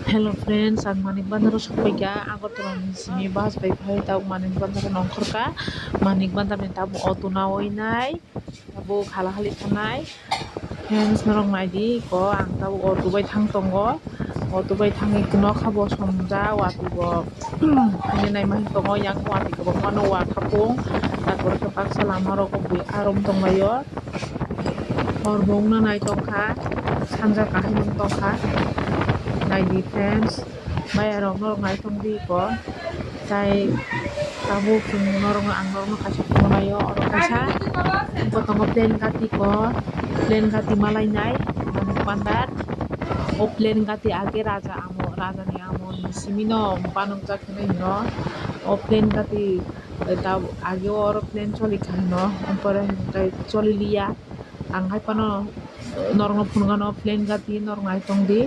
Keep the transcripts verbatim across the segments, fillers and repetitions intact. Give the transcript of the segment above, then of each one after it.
Hello friends, ang Manik Bandar o sokphaikha, Agartala ni simi bus bai phai, tabuk Manik Bandar o nongkhorkha. Manik Bandar ni tabuk auto nawi nai, tabuk hala hali thangnai. Friends, norok naidi ko, ang tabuk auto bai thang tongo, auto bai thangwi nokha bo somjak, watwi bo thangwi naima tongo, yang watwi kwbangma no wa thapung, takhor khe baksa lama rogo bui arom tonglaio. Hor bo wngna nai tongkha, sanja kahai wng tongkha. Naidi friends, maya rok norok nai tongdi ko. Tai tabuk chwng norok, ang norokno kaisa phunuknaio, oro kaisa bo tongo plane gati ko, plane gati malainai Manik Bandar. O plane gati age raja amo, raja ni amo ni simi no banokjak hinwi hino. O plane gati ta age o oro plane choli kha hino, pore hwnkhe choli liya. Ang hai phano norokno phunukgano plane gati norok nai tongdi.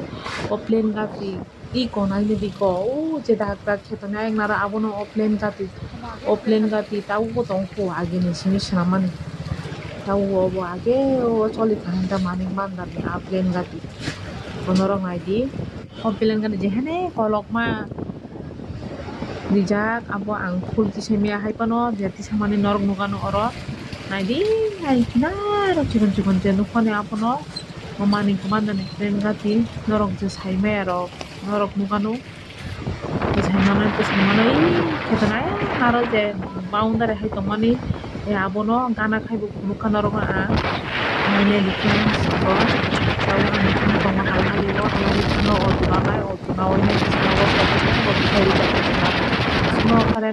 O plane gati iko nainedi ko, o je dak dak khe tongnai ayang naro abono o plane gati, o plane gati tabukbo tongkho agini simi swnammani. Tabukbo obo age o choli kha hwnkhe Manik Bandar ni a plane gati. Bonorok naidi. O plane gati jehene kolokma rijak, abo ang full tisaimaya hai phano je tisamani norok nukano oro. Naidi, ai kinaro chikon chikon je nukmani abono. O Manik Bandar ni plane gati norok je saimaya rok, norok nukano. Bwsai manwi, bwsai manwi, khe tongnai aro je boundary hai tongmani, eh, abono gana khai bo phunukha norokno ang. Ang nini friends bo tabuk ang phunuk tongo, hala hali o, hala hali phano auto nanai, auto nawi nai, bwskango auto khai rijak. Chwngno okhare